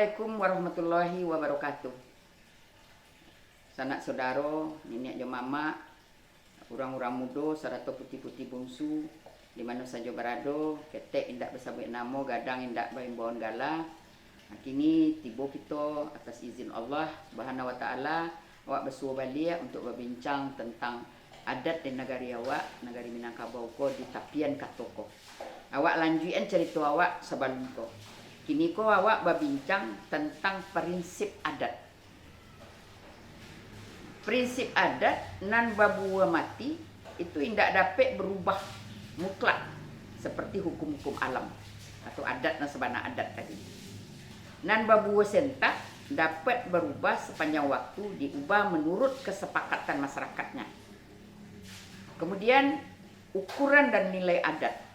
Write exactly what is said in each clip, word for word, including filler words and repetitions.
Assalamualaikum warahmatullahi wabarakatuh. Sanak saudaro, niniak jo mamak, urang-urang mudo, sarato puti-puti bunsu, di mano sajo barado, ketek indak basabuik namo, gadang indak baimbauan gala. Kini tibo kito atas izin Allah Subhanahu wa Ta'ala, awak basuo baliak untuak babincang tantang adat di nagari awak, nagari Minangkabau ko, di tapian kato ko. Awak lanjuikan carito awak sabalum ko. Kini ko awak babincang tantang prinsip adat. Prinsip adat nan babuah mati itu indak dapek barubah mutlak, saparti hukum-hukum alam atau adat nan sabana adat tadi. Nan babuah sentak dapek barubah sapanjang waktu, diubah manurut kasapakatan masarakatnya. Kamudian, ukuran dan nilai adat.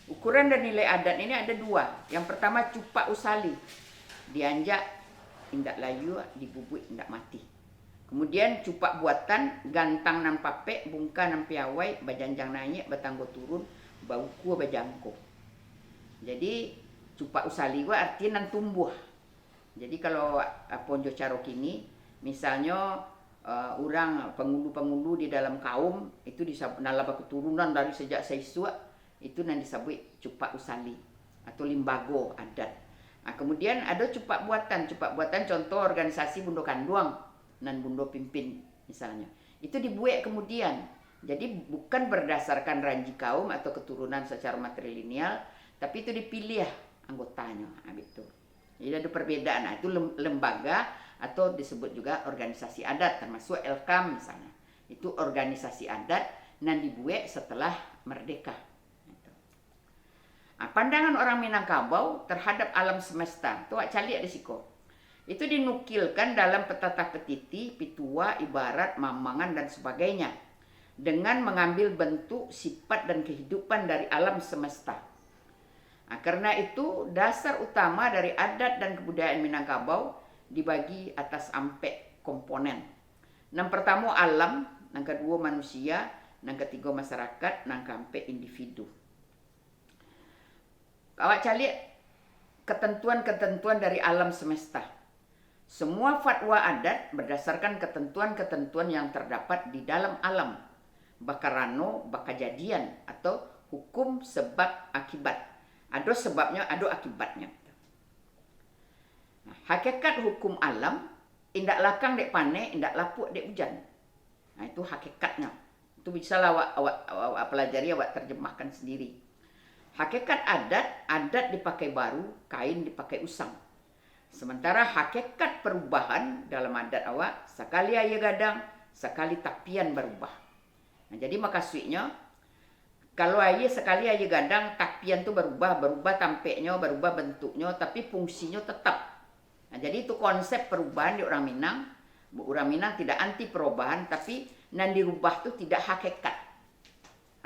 Ukuran dan nilai adat ini ada dua. Yang partamo, cupak usali, dianjak indak layua, dibubuik indak mati. Kamudian, cupak buatan, gantang nan papek, bungka nan piawai, bajanjang naiak, batanggo turun, baukua bajangko. Jadi, cupak usali ko arti nan tumbuah. Jadi, kalau apo jo caro kini, misalnyo, eh, urang pangulu-pangulu di dalam kaum itu disab-, nan lah baketurunan dari sajak saisuak, itu nan disabuik cupak usali atau limbago adat. Ah, kamudian ado cupak buatan. Cupak buatan contoh organisasi bundo kanduang nan bundo pimpin misalnyo. Itu dibuek kamudian. Jadi, bukan bardasarkan ranji kaum atau keturunan secara matrilineal, tapi itu dipiliah anggotanyo, ah, bitu. Jadi, ado parbedaan. Nah, itu lem-, lembaga atau disebut juga organisasi adat, termasuk L K A M misalnya. Itu organisasi adat nan dibuek setelah merdeka. Nah, pandangan orang Minangkabau terhadap alam semesta, tu awak caliak di siko. Itu dinukilkan dalam petatah petiti, pituah, ibarat, mamangan, dan sebagainya, dengan mengambil bentuk, sifat, dan kehidupan dari alam semesta. Nah, karena itu, dasar utama dari adat dan kebudayaan Minangkabau dibagi atas ampek komponen. Nan partamo alam, nan kaduo manusia, nan katigo masyarakat, nan kaampek individu. Awak caliak ketentuan-ketentuan dari alam semesta. Semua fatwa adat berdasarkan ketentuan-ketentuan yang terdapat di dalam alam, bakarano, bakajadian, atau hukum sebab akibat. Ado sebabnyo, ado akibatnyo. Nah, hakikat hukum alam, indak lakang dek paneh, indak lapuak dek ujan. Nah, itu hakikatnyo. Itu bisalah awak, awak, awak, awak pelajari, awak terjemahkan sendiri. Hakikat adat, adat dipakai baru, kain dipakai usang. Sementara hakikat perubahan dalam adat awak, sakali aia gadang, sakali tapian barubah. Nah, jadi makasuiknyo, kalau aia sakali aia gadang, tapian tu barubah, barubah tampeknyo, barubah bentuknyo, tapi fungsinyo tetap. Nah, jadi itu konsep perubahan di urang Minang. Urang Minang tidak anti perubahan, tapi nan dirubah tu tidak hakikat.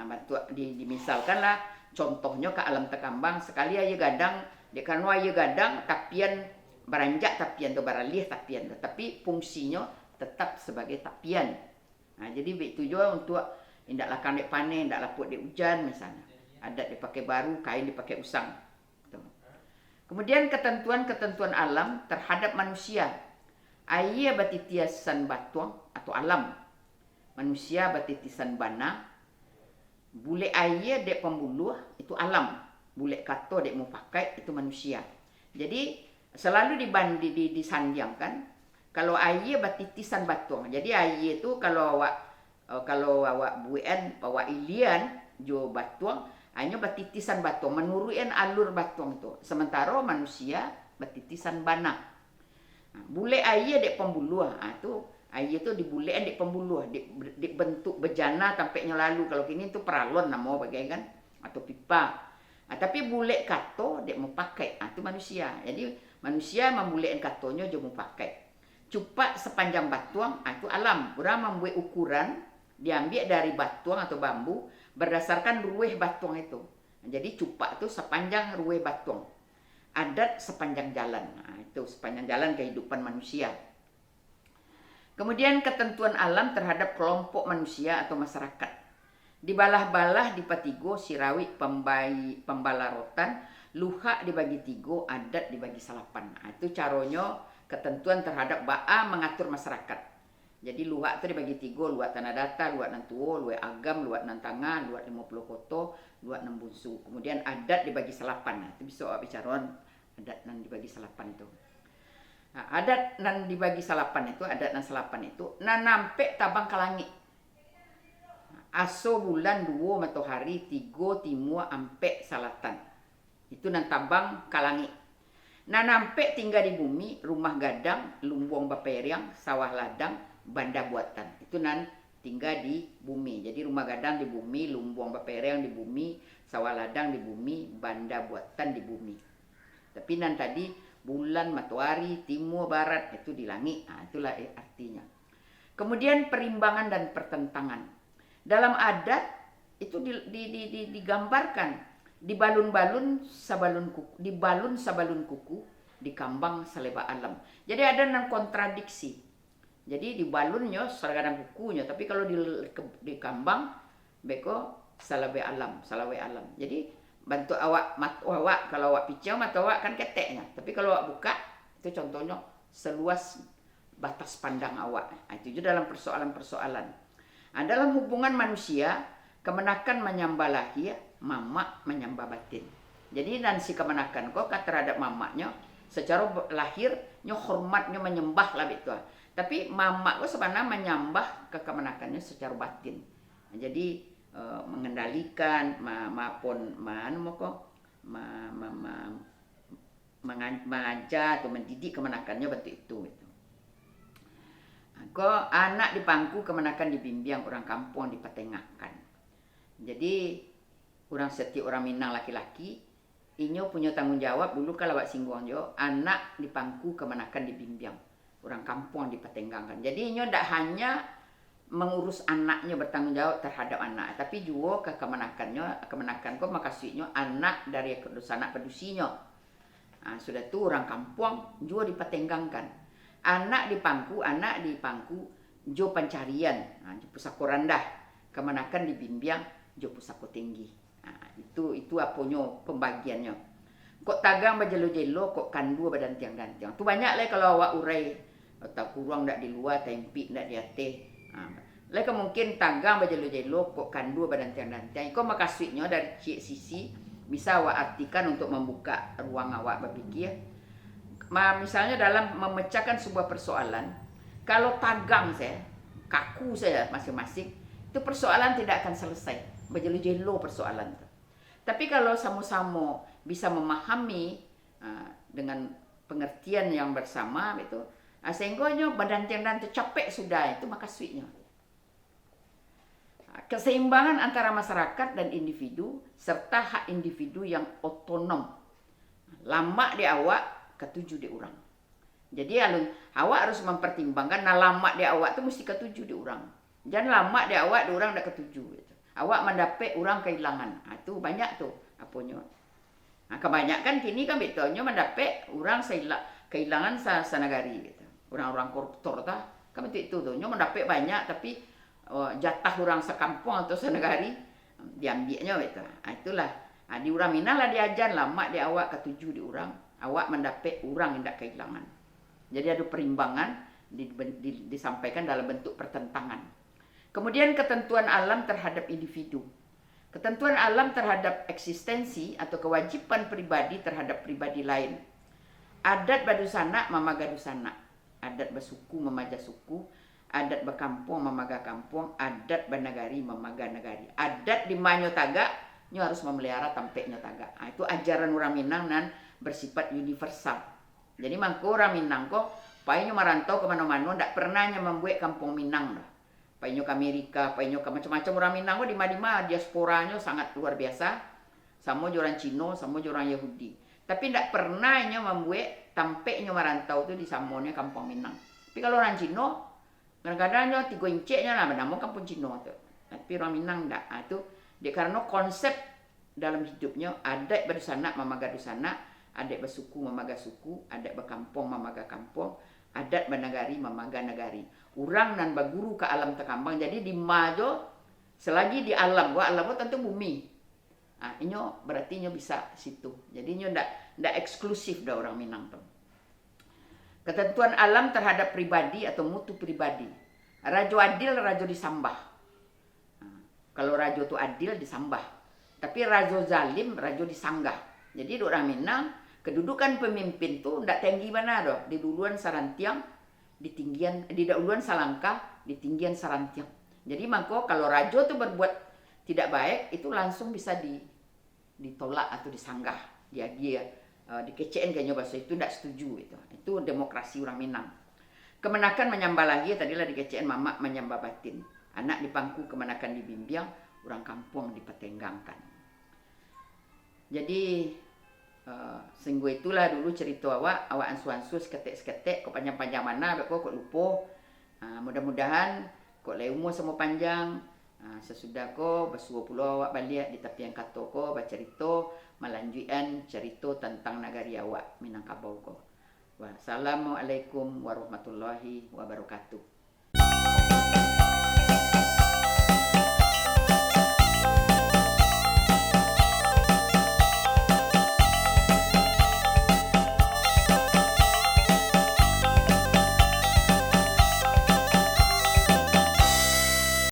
Nah, bantuak di-, dimisalkanlah, contohnyo ka alam takambang, sakali aia gadang, dek karano aia gadang, tapian baranjak, tapian tu baraliah, tapian tu, tapi fungsinyo tetap sabagai tapian. Nah, jadi baitu juo untuak indak lakang dek paneh, indak lapuak dek ujan, misalnyo. Adat dipakai baru, kain dipakai usang. Kemudian, ketentuan-ketentuan alam terhadap manusia. Aia batitisan batuang atau alam. Manusia batitisan bana. Bulek aia dek pambuluah, itu alam. Bulek kato dek mupakaik, itu manusia. Jadi, selalu dibandi-, di-, disandiangkan, kalau aia batitisan batuang. Jadi, aia tu kalau awak, eh, kalau awak buekan, awak ilian jo batuang, ainyo batitisan batuang, manuruikan alur batuang tu. Sementaro manusia batitisan bana. Nah, bulek aia dek pambuluah. Ah, tu, aia tu dibulekan dek pambuluah, dek, dek bentuk bejana tampeknyo lalu. Kalau kini tu paralon namo bagai kan, atau pipa. Ah, tapi bulek kato dek mupakaik. Ah, tu manusia. Jadi, manusia mambulekan katonyo jo mupakaik. Cupak sapanjang batuang, ah, tu alam. Urang mambuek ukuran, diambiak dari batuang atau bambu, bardasarkan rueh batuang itu. Jadi, cupak tu sapanjang rueh batuang. Adat sapanjang jalan. Nah, itu sapanjang jalan kehidupan manusia. Kemudian, ketentuan alam terhadap kelompok manusia atau masyarakat. Dibalah-balah dipatigo sirawik pambai-, pambalarotan, Luhak dibagi tigo, adat dibagi salapan. Nah, itu caronyo ketentuan terhadap baa mangatur masyarakat. Jadi, luhak tu dibagi tigo, luhak tanah data, luhak nan tuo, luhak agam, luhak nan tangah, luhak limo puluah koto, luhak nan bunsu. Kemudian adat dibagi salapan. Nah, itu bisa awak bicaroan adat nan dibagi salapan tu. Nah, adat nan dibagi salapan itu, adat nan salapan itu, nan ampek tabang ka langik. Aso, bulan, duo matohari, tigo timua, ampek salatan. Itu nan tabang ka langik. Nan ampek tingga di bumi, rumah gadang, lumbuang bapereang, sawah ladang, banda buatan. Itu nan tingga di bumi. Jadi, rumah gadang di bumi, lumbuang bapereang di bumi, sawah ladang di bumi, banda buatan di bumi. Tapi nan tadi, bulan, matoari, timua, barat, itu di langik. Ah, itulah, eh, artinya. Kemudian, perimbangan dan pertentangan. Dalam adat, itu di, di, di, di, digambarkan, dibalun-balun sabalun kuku, dibalun sabalun kuku, dikambang salebak alam. Jadi, ada nan kontradiksi. Jadi, dibalunnyo sagadang kukunyo, tapi kalau di, dikambang, beko salabek alam, salawek alam. Jadi, bantuak awak, mat-, awak, kalau awak piciang, mato awak kan keteknyo. Tapi kalau awak bukak, itu contohnyo seluas batas pandang awak. Ah, itu juo dalam persoalan-persoalan. Ah, dalam hubungan manusia, kamanakan manyambah lahia, mamak manyambah batin. Jadi, nan si kamanakan ko ka terhadap mamaknyo, secara be-, lahir, nyo hormat, nyo manyambah lah, betul. Tapi, mamak ko sabananyo manyambah ka kamanakannyo secara batin. Jadi, eh, mengendalikan, ma-, mapon, ma-, anu mako, ma-, ma-, ma-, manga-, mangaja atau mandidik kamanakannyo bantuak itu, gitu. Ko anak dipangku, kamanakan dibimbiang, urang kampuang dipatengahkan. Jadi, urang, setiap urang Minang laki-laki, inyo punyo tanggung jawab, dulu kan lah awak singguang juo, anak dipangku, kamanakan dibimbiang, urang kampuang dipatenggangkan. Jadi, inyo ndak hanya mangurus anaknyo, bertanggung jawab terhadap anak, tapi juo ka kamanakannyo, kamanakan ko makasuiknyo anak dari dunsanak padusinyo. Ha, sudah tu urang kampuang juo dipatenggangkan. Anak dipangku, anak dipangku jo pancarian, ha, jo pusako randah, kamanakan dibimbiang jo pusako tinggi. Ha, itu, itu aponyo pambagiannyo. Kok tagang bajelo-jelo, kok kandua badantiang-dantiang. Tu banyak lai kalau awak urai, takuruang ndak di lua, taimpik ndak di ateh. Ha, lai ka mungkin tagang bajelo-jelo, kok kandua badantiang-dantiang. Iko makasuiknyo dari ciek sisi, bisa awak artikan untuk mambuka ruang awak bapikia. Ma-, misalnyo dalam mamecahkan sabuah persoalan, kalau tagang sajo, kaku sajo masing-masing, itu persoalan tidak akan selesai. Bajelo-jelo persoalan tu. Tapi kalau samo-samo bisa mamahami, ah, dengan pengertian yang bersama, itu, ah, sehinggonyo badantiang-dantiang capek sudah, itu makasuiknyo. Ah, keseimbangan antara masyarakat dan individu, serta hak individu yang otonom. Lamak dek awak, katuju dek urang. Jadi, alun, awak harus mampartimbangkan, nan lamak dek awak tu musti katuju dek urang. Jan lamak dek awak, dek urang ndak katuju, gitu. Awak mandapek, urang kailangan. Ha, tu banyak tu, aponyo. Ha, kabanyakan kini kan betonyo mandapek, urang saila-, kailangan sa-, sanagari, gitu. Urang-urang koruptor tu, kan bantuak itu tu. Nyo mandapek banyak, tapi, oh, jatah urang sakampuang atau sanagari, diambiaknyo, gitu. Ha, itulah. Ha, di urang Minang lah diajan, lamak dek awak, katuju dek urang. Awak mandapek, urang indak kailangan. Jadi, ado perimbangan di, di, disampaikan dalam bentuk pertentangan. Kemudian, ketentuan alam terhadap individu. Ketentuan alam terhadap eksistensi atau kewajiban pribadi terhadap pribadi lain. Adat badunsanak mamaga dunsanak. Adat basuku mamaja suku. Adat bakampuang mamaga kampuang. Adat banagari mamaga nagari. Adat di ma nyo tagak, nyo harus mamelihara tampek nyo tagak. Ah, itu ajaran urang Minang nan bersifat universal. Jadi, mangko urang Minang ko, pai nyo marantau ka mano-mano, ndak pernah nyo mambuek kampuang Minang doh. Pai nyo ka Amerika, pai nyo ka macam-macam, urang Minang ko di ma-di ma, diasporanyo sangat luar biasa. Samo jo urang Cino, samo jo urang Yahudi. Tapi, ndak pernah inyo mambuek tampek inyo marantau tu disamonyo kampuang Minang. Tapi, kalau urang Cino, kadang-kadang nyo tigo incek nyo lah banamo kampuang Cino tu. Tapi, urang Minang ndak. Ah, tu, dek karano konsep dalam hidupnyo, adat badunsanak mamaga dunsanak, adat basuku mamaga suku, adat bakampuang mamaga kampuang, adat banagari mamaga nagari. Urang nan baguru ka alam takambang, jadi di ma jo, selagi di alam ko, alam ko tantu bumi. Ah, inyo berarti inyo bisa situ. Jadi inyo ndak ndak eksklusif doh urang Minang tu. Ketentuan alam terhadap pribadi atau mutu pribadi. Rajo adil, rajo disambah. Nah, kalau rajo tu adil, disambah. Tapi rajo zalim, rajo disanggah. Jadi di urang Minang, kedudukan pemimpin tu ndak tinggi bana doh, di duluan sarantiang, di tinggian, di duluan salangkah, di tinggian sarantiang. Jadi mangko kalau rajo tu berbuat tidak baik, itu langsung bisa di ditolak atau disanggah, diagiah, eh, dikecekan ka inyo baso itu ndak setuju itu. Itu demokrasi urang Minang. Kamanakan manyambah lahia, tadi lah dikecekan, mamak manyambah batin. Anak dipangku, kamanakan dibimbiang, urang kampuang dipatenggangkan. Jadi, eh, sahinggo itulah dulu carito awak, awak ansuah-ansuah saketek-saketek, kok panjang-panjang bana, beko kok lupo. Ah, mudah-mudahan kok lai umua samo panjang, ah, sasudah ko basuo pulo awak baliak di tapian kato ko, bacarito, malanjuikan carito tantang nagari awak Minangkabau ko. Wassalamualaikum warahmatullahi wabarakatuh.